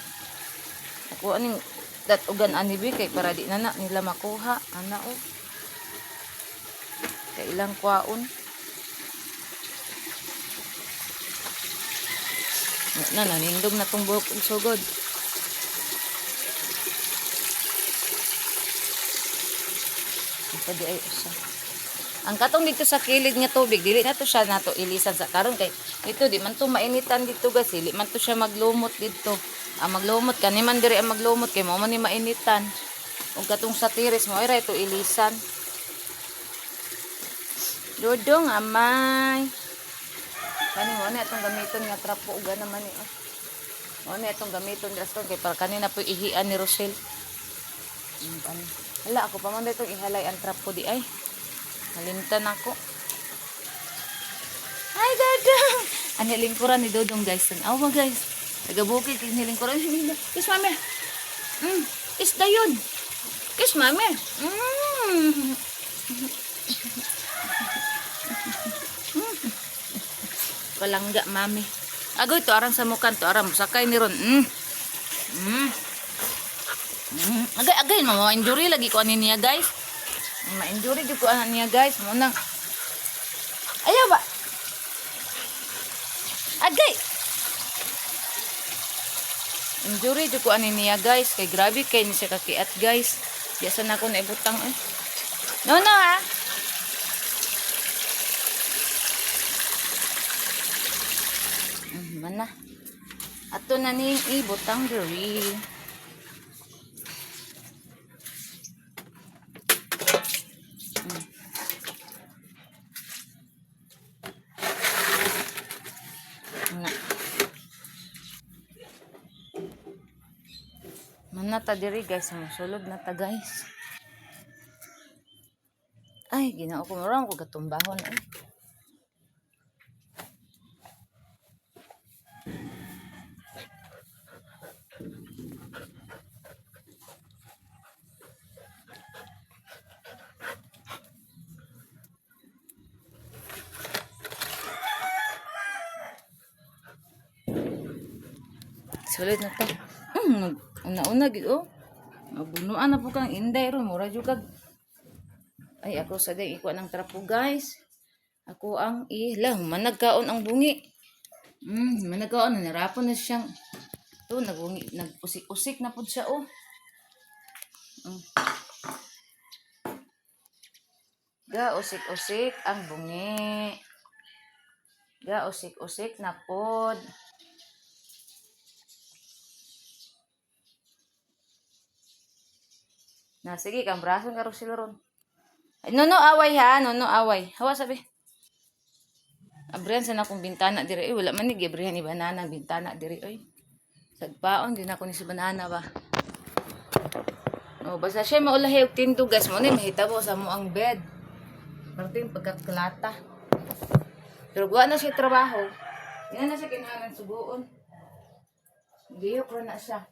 Ako aning datugan ani bi kay para di na na nila makuha ana oh. Kay ilang kwaon. Na nanindog na tong buhok og sugod. Pwede ay usa. Ang katong dito sa kilid nga tubig, dili na to siya nato ilisan sa karon kay Ito di man to mainitan dito guys, dili man to siya maglumot dito. Ang maglumot kani man diri ang maglumot kay mao man ni mainitan. Ug katong sa tiris mo ay ra ito ilisan. Dodong amay. Kani mo na itong gamiton nga trapo uga naman ni. Oh. Mo na itong gamiton diri kay para kanina po ihian ni Rosel. Kani. Hala ako pa man itong ihalay ang trapo di ay. Nalimtan ako. Hi, Dodong! Ang nilingkuran ni Dodong, guys. Tanawa, guys. Tagabukid kay nilingkuran. Kiss, mami. Isda yun. Kiss, mami. Palangga, mami. Agoy, to arang sa mukan. To arang. Sakay ni ron. Agay, agay. Mama, injury lagi ko ani niya, guys. Ma-injury jud ko ani niya, guys. Munang. Ayaw ba? Agay! Injury jud ko ani niya, guys. Kay grabe kay ni siya kakiat, guys. Di na ako naibutang eh. No, no, ha? Mana. Ato na ning ibutang diri. Na. Mana ta diri guys, musulod na ta guys. Ay, ginoo ko marang ko gatumbahon ay. Sulod na ta. Una-una gid oh. Mabunuan na po kang inday ron, mura jud kag. Ay, ako sa day ikuha ng trapo guys. Ako ang ilang managkaon ang bungi. Managkaon nanirapon na siyang. To nagbungi, nagusik-usik na pud siya oh. Ga usik-usik ang bungi. Ga usik-usik na pod. Na sige, kang braso nga sila ron. Ay, no, no, away ha. No, no, away. Hawa sabi. Abrihan sa na akong bintana diri. Ay, wala man ni giabrihan ni banana ang bintana diri oy. Sagpaon din ako ni si banana ba. Oh, basta siya maulahi og tindog guys mo ni mahitabo sa mo ang bed. Parting pagkaklata. Pero guwa na siya trabaho. Di na siya kinahanglan suguon. Giyok ra na siya.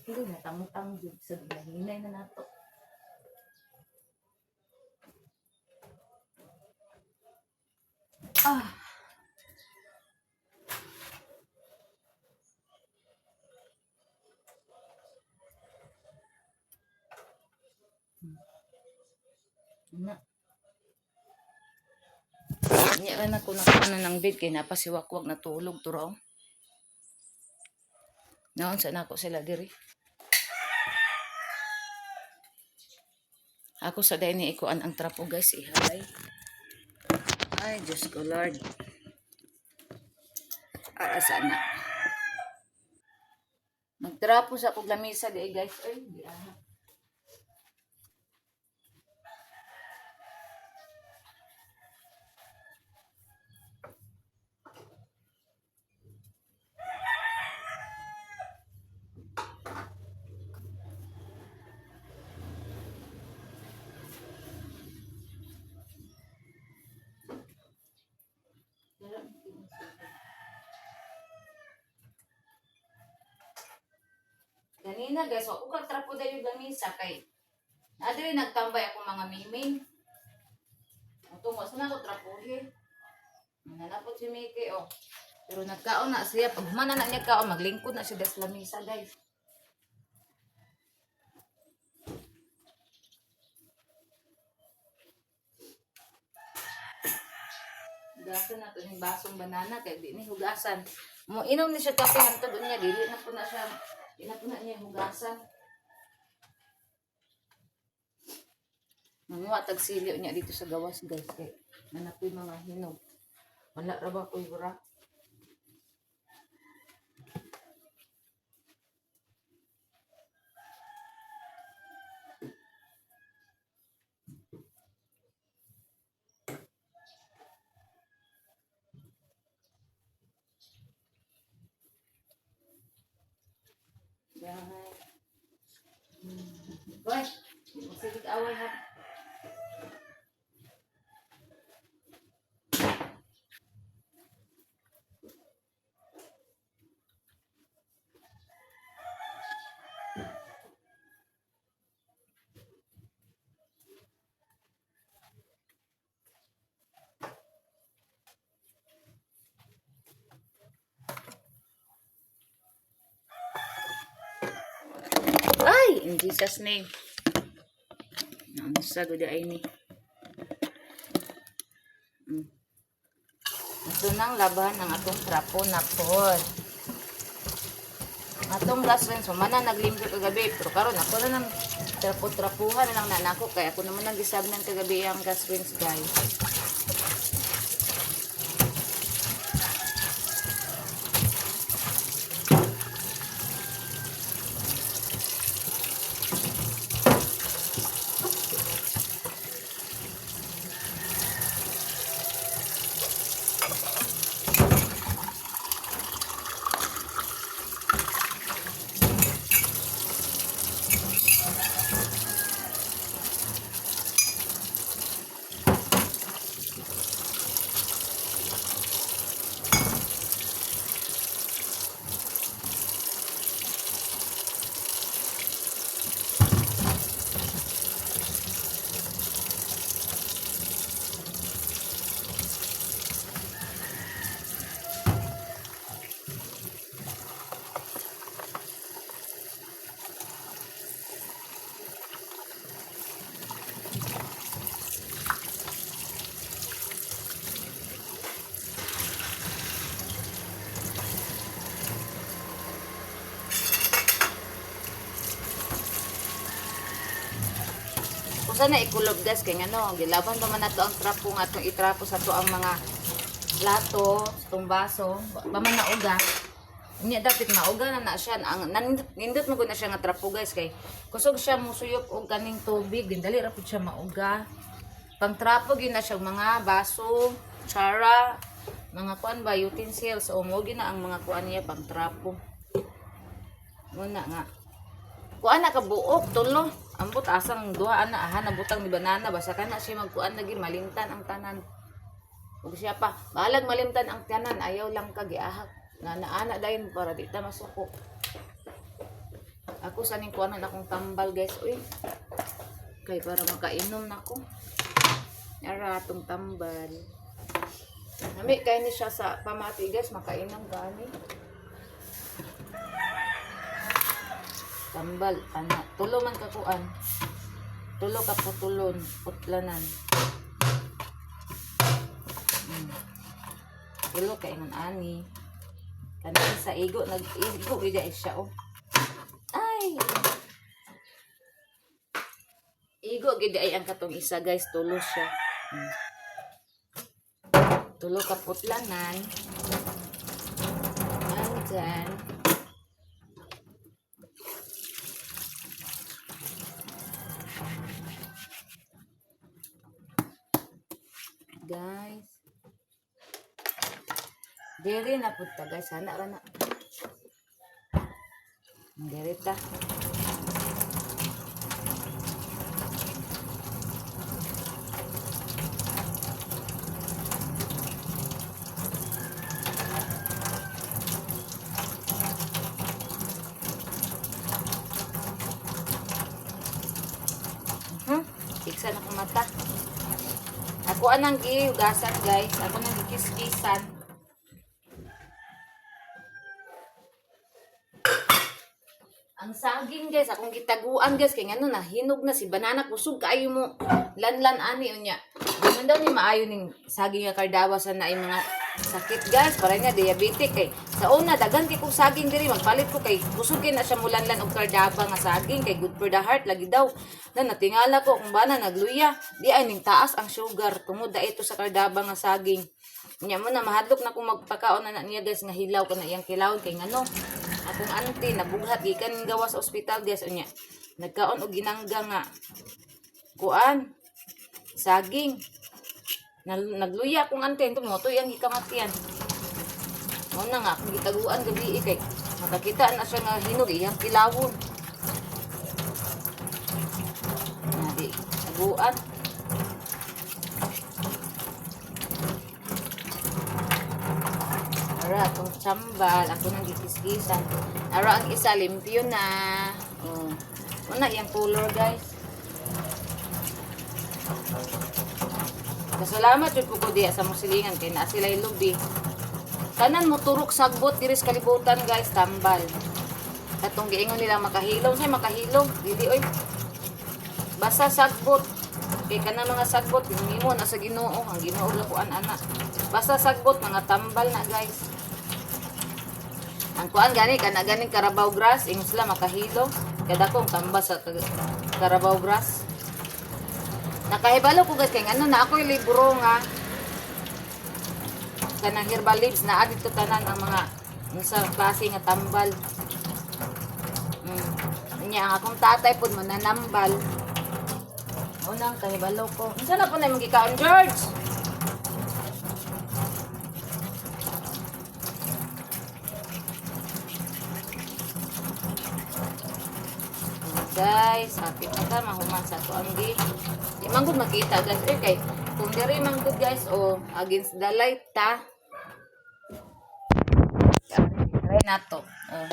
Hindi na tangtang jud sa hinay na nato. Ah. Na. Niya ra na ko nakaano ng bed kay napasiwakwak natulog turaw. Naon sa nako sila diri. Ako sa dahil ni ikuan ang trapo guys ihalay. Ay, Diyos ko Lord. Ara sana. Magtrapo sa akong lamisa di guys. Ay, di ah. Kanina guys, wa ko katrapo dayo lamisa kay naa diri nagtambay ako mga miming. Ang wa sana ko trapohe. Nanapot si Mickey oh. Pero nagkaon na siya. Pag humana na niya kaon, maglingkod na siya sa lamisa guys. Hugasan na to yung basong banana kay di ni hugasan. Mo inom ni siya kape hantod niya dili na po na siya di na po na niya hugasan. Manguha tag silyo niya dito sa gawas guys kay nanapoy mga hinog. Wala ra ba ko'y bra? Yahay. Hoy, magsigig away ha. Ay, in Jesus name. Naunsa gud ay ni. Ito nang labahan ng atong trapo na pod. Atong gas rin, so mana naglimpyo kagabi. Pero karon ako na nang trapo-trapuhan na lang nanako. Kaya ako naman nang gisabnan kagabi ang gas rinse, guys. Usa na ikulob guys kay ngano, gilaban pa man nato ang trapo nga atong itrapo sa ato ang mga plato, itong baso, pa man nauga. Unya dapat mauga na na siya. Ang nindot mo gud na siya nga trapo guys kay kusog siya musuyop og kaning tubig, dali ra pud siya mauga. Pang trapo gyud na siya mga baso, tsara, mga kuan ba utensils o mo gyud na ang mga kuan niya pang trapo. Muna nga. Kuan na ka buok tulo. Ambot asang duha ana aha nabutang ni banana basta kana siya magkuan lagi malimtan ang tanan. Ug siya pa, bahalag malimtan ang tanan, ayaw lang ka giahak. Nga naana dayon para di ta masuko. Ako sa ning kuanon akong tambal guys, uy. Kay para makainom nako. Ara atong tambal. Nami kay ni siya sa pamati guys, makainom gani. Tambal ana, tulo man ka kuan. Tulo ka putulon, putlanan. Tulo ka ingon ani. Kanang sa igo nag igo gyud ay siya oh. Ay. Igo gyud ay ang katong isa guys, tulo siya. Tulo ka putlanan. And then guys. Diri na pud ta guys, sana ra na. Diri ta. Iksa na akong mata. Ako anang gihugasan guys. Ako nang gikiskisan. Ang saging guys, akong gitaguan guys kay ngano na hinog na si banana, kusog kaayo mo lanlan ani unya. Di man daw ni maayo ning saging nga kardawa sa naay mga sakit guys, para nga diabetic kay sa una daghan kay kog saging diri magpalit ko kay kusog kay na siya mulanlan og kardaba nga saging kay good for the heart lagi daw. Na natingala ko kung bana nagluya, di ay ning taas ang sugar tungod da ito sa kardaba nga saging. Nya mo na mahadlok na kung magpakaon na na niya, guys, nga hilaw kana iyang kilawon kay ngano. Akong auntie nabughat gikan gawas sa ospital, guys, unya. Nagkaon og ginangga nga kuan saging. Nagluya akong auntie ito mo to iyang gikamatian. Mo na nga akong gitaguan gabi eh, kay makakita na siya nga hinog iyang kilawon. Na di taguan. Ara, atong tsambal. Ako nang gikiskisan. Ara, ang isa, limpyo na. Oh. Una, iyang color, guys. Kasalamat jud po ko diya sa musilingan kay naa sila lubi. Tanan mo turok sagbot diri sa kalibutan, guys, tambal. Katong giingon nila makahilom, say makahilom, dili oy. Basta sagbot. Kay kana mga sagbot nimo na sa Ginoo, ang Ginoo ra kuan ana. Basta sagbot mga tambal na, guys. Ang kuan gani kana ganing carabao grass, ingon sila makahilom. Kada kong tambal sa carabao grass. Nakahibalo ko, guys, kay ngano na ako'y libro nga kanang herbal leaves na dito tanan ang mga unsa klase nga tambal. Nya ang akong tatay pud mananambal. Unang kahibalo ko. Unsa na po na imong gikaon, George? Guys, hapit na ta mahuman sa ato ang gi. Di man gud makita, guys, eh, kay kung diri man gud, guys, o against the light ta. Try nato. Oh.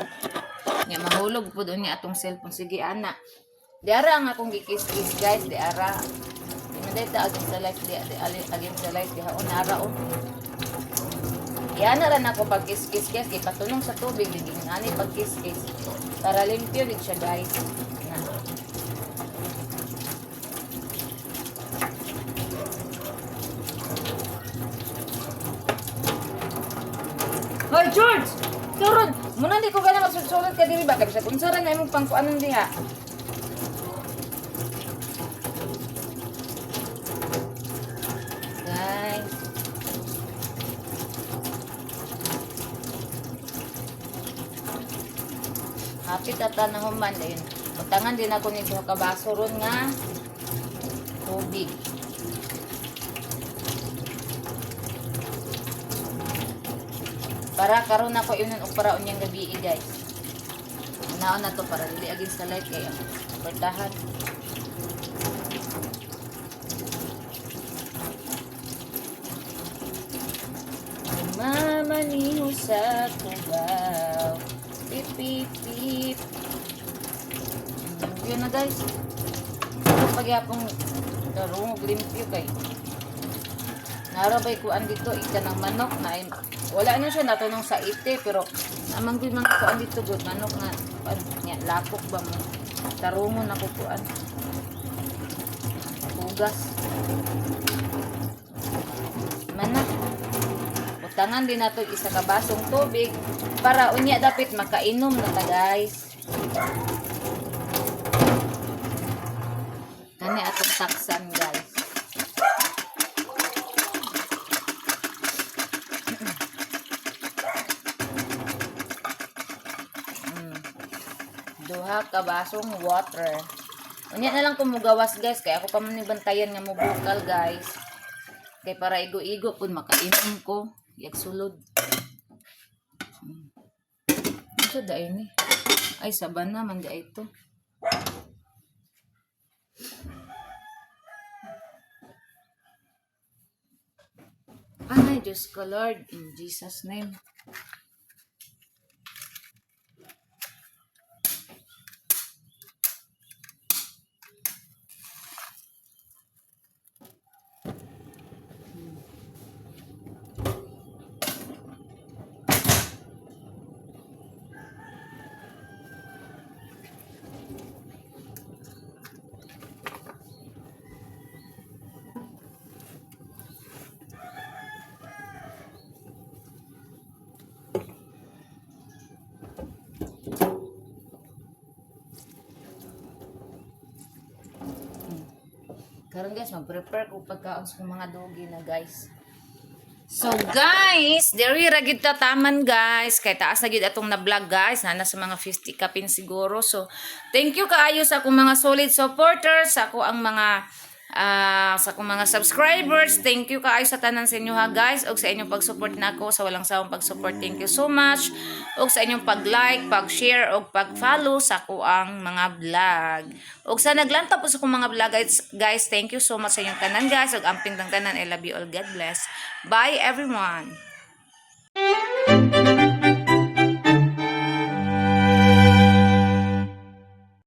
Nya mahulog pud unya atong cellphone, sige ana. Di ara ang akong gikis-kis, guys, di ara. Di man dahil ta against the light, di against the light diha on ara oh. Iana ra nako pagkiskis, guys, kay patunong sa tubig di ani pagkiskis para limpyo gid siya, guys. Na. Hoy George! Turon, muna di ko gana magsulod ka diri ba kay bisag unsa ra na imong pangkuanon diha. Guys. Hapit ata na human dayon. Butangan din ako nito ka baso ron nga tubig. Para karon ako yun og para unyang gabi, guys. Unaon na to para dili against the light kay ang pertahan. Mamaniho sa Cubao. Pip, pip, pip. Limpyo na, guys. Ito pagyapong darungog limpyo kay. Narabay kuan dito ika ng manok na ay, wala na siya natunong sa ite pero amang gud mga kuan dito gud manok nga kuan nya lakok ba mo tarungon ako kuan hugas mana butangan din nato isa ka basong tubig para unya dapit makainom na ta, guys. Kani atong taksan, guys. Duha ka basong water. Unya na lang kung mugawas, guys, kay ako pa man ni bantayan nga mobukal, guys. Kay para igo-igo pud makainom ko, yak sulod. Unsa daay ni? Ay saban na man di ito. Ay, Diyos ko Lord, in Jesus name. Karon, guys, mag-prepare ko pagkaon sa mga doggy na, guys. So guys, diri ra gid ta taman, guys. Kay taas na gid atong na vlog, guys, na nasa mga 50 kapin siguro. So thank you kaayo sa akong mga solid supporters, sa ako ang mga sa akong mga subscribers. Thank you kaayo sa tanan sa inyo ha, guys, ug sa inyong pag-support nako, sa walang sawang pag-support. Thank you so much. Ug sa inyong pag-like, pag-share ug pag-follow sa ako ang mga vlog. Ug sa naglantaw po sa akong mga vlog, guys, thank you so much sa inyong tanan, guys. Ug amping tang tanan. I love you all. God bless. Bye, everyone.